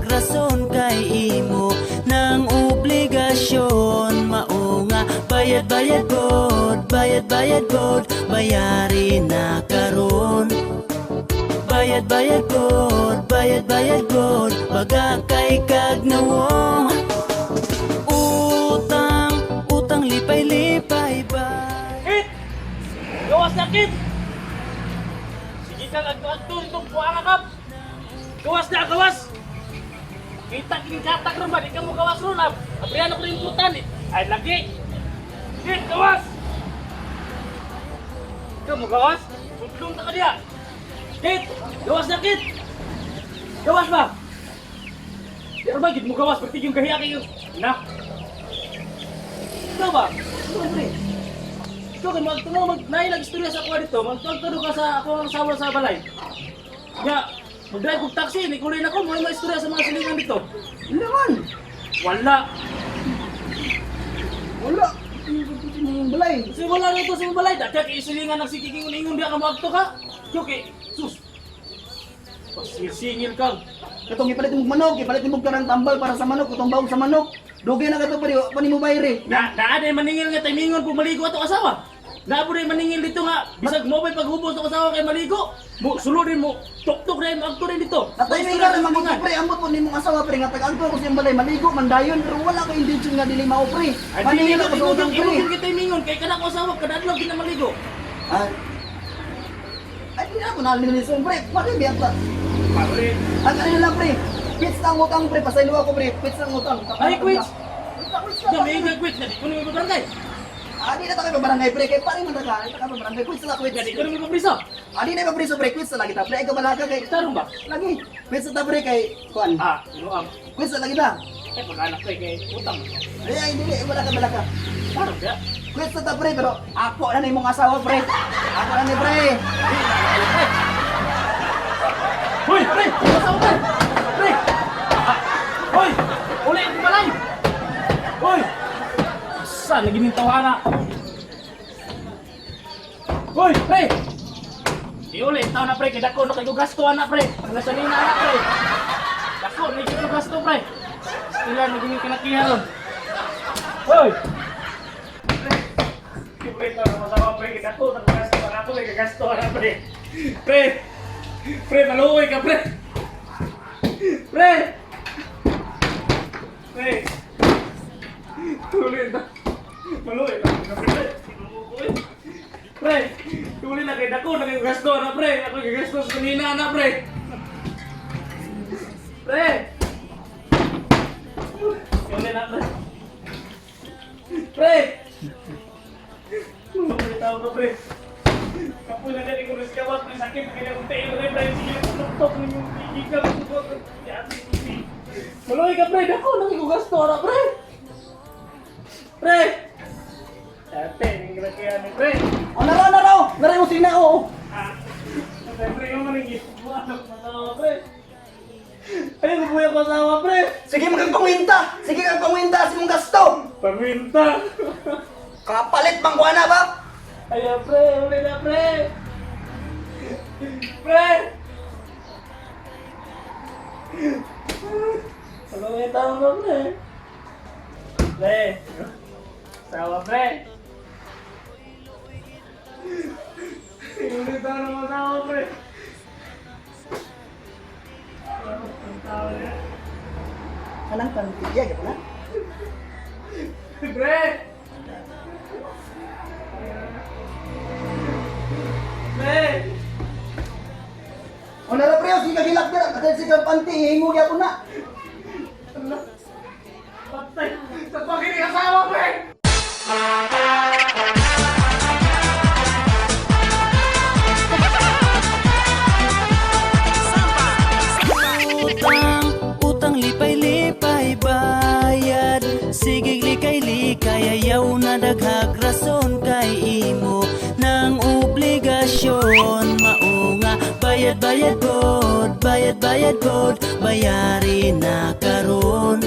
daghag rason kay imo ng obligasyon. Mao nga bayad, bayad god, bayad, bayad god, bayari na karon. Bayad, bayad god, bayad, bayad god, baga kay kag nawong. Utang, utang, lipay, lipay ba. Kit! Gawas na, Kit! Sige kang agto-agto itong buang kap! Gawas na, gawas! Kita kining katak ron ba? Di ka mo gawas ron. Ah. Abrihan ako rin putan eh. Ay, lagi! Kit, gawas! Ikaw mo gawas? Sudlong ta ka diya! Kit! Gawas na, Kit! Gawas ba? Di ba, gid mo gawas, pagtig yung gahiya kayo. Na! Ikaw ba? Ikaw, pre. Ikaw kay magtungo mag naay nag-istorya sa ako dito, magtugturo ka sa ako ang asawa sa balay. Ya, mag-drive kog taxi, ni kulay na ko, mo may istorya sa mga silingan dito. Wala man. Wala. Wala. Hindi balay. Kasi wala na ito sa mga balay. Dati kay isilingan ng sikikingon-ingon diya ka moadto ka. Ikaw kay sus. Pasingil ka. Katong ipalit mo manok, ipalit mo karang tambal para sa manok, katong bawog sa manok. Dugay na kato pre, pa nimo bayre. Na naa day maningil nga timingon po maligo ato asawa. Naa po day maningil dito nga bisag mo pa'y paghubos ato asawa kay maligo. Mo sulod din mo, tuktok din mo agto din dito. Natay may nga man ko pre, ambot po nimong asawa pre nga tag-angko ko siyang balay maligo man dayon pero wala ko intention nga dili mao pre. Ay, Maningil dili ako sa ko utang pre. imong kita mingon kay kana ko asawa kada adlaw gina maligo. Ah. Ay, di na ako nalilison pre. Bakit biyak ka? Pare. Ang ano na lang pre. Quits na ang utang pre, pasaylo ako pre. Quits na ang utang. Ay, quits. Quits na, quits na. Ya, may nga quit na di ko nimo barangay. Ah, di na ta kayo barangay pre, kay pare man ta ka, di ta ka barangay. Quits na, quits. Ya, di ko nimo papriso. Ah, di na ipapriso pre, quits na lagi ta pre. Ikaw balaka kay Tarong ba? lagi. Quits na ta pre kay kuan. Ah, ino ang Quits na lagi ta. eh pag-anak ko eh, kay utang. Ay, ay, dili, wala ka balaka. Tarong ba? Quits na ta pre, pero ako na na imong asawa pre. Ako na ni pre. Hoy, pre! Asawa pre! Pre! Ah, hoy! Uli ang balay! Hoy! Asa naging tawana? Hoy, pre! Di uli, tao na pre, kay dako na kay gasto ana pre. Panggasolina ana pre. Dako na kay gasto pre. Ila naging kinakihan ron. Hoy! Pre, pre, tao na masawa pre, kay dako na gasto ana ko, kay gasto ana pre. Pre! Pre, maluoy ka, pre! Pre! Pre! Tuloy na. Maluoy ka, pre. Pre! Tuloy na kay dako na kay gasto na, pre. Ako kay gasto sa kanina na, pre. Pre! Tuloy na, pre. Pre! Maluoy tao ka, pre. Kapoy na gani ko rin kawat, pre. Sakit na kanya kong tail, pre. Pre, sige, tuktok ninyong gigigan. Maluoy ka, pre. Dako na kay gasto na, pre. Pre! Ate, hindi na kaya ni pre. O naro, naro. Naro yung sina oo. Ah, pre, yung maningit. Buwan ko pre. Ay, bubuya ko asawa, pre. Sige magkang pangwinta. Sige kang pangwinta sa imong gasto. Paminta. Kapalit bang kuana ba? Ay, pre, uli na, pre. Pre! Ano may tao mo, pre? Pre! Sawa, pre! Uli tayo ng asawa, pre! Ang tao niya. Anang pantiya gyud na. Pre! Pre! O naro pre, sige ka gilak dira. Kasi sige kang panty, hingo gyapon na. Patay! Sa pakinig asawa, pre! Utang, utang, lipay, lipay bayad. Sige likay likay ayaw na daghag rason kay imo ng obligasyon. Mao nga bayad, bayad god, bayad, bayad god, bayari na karon.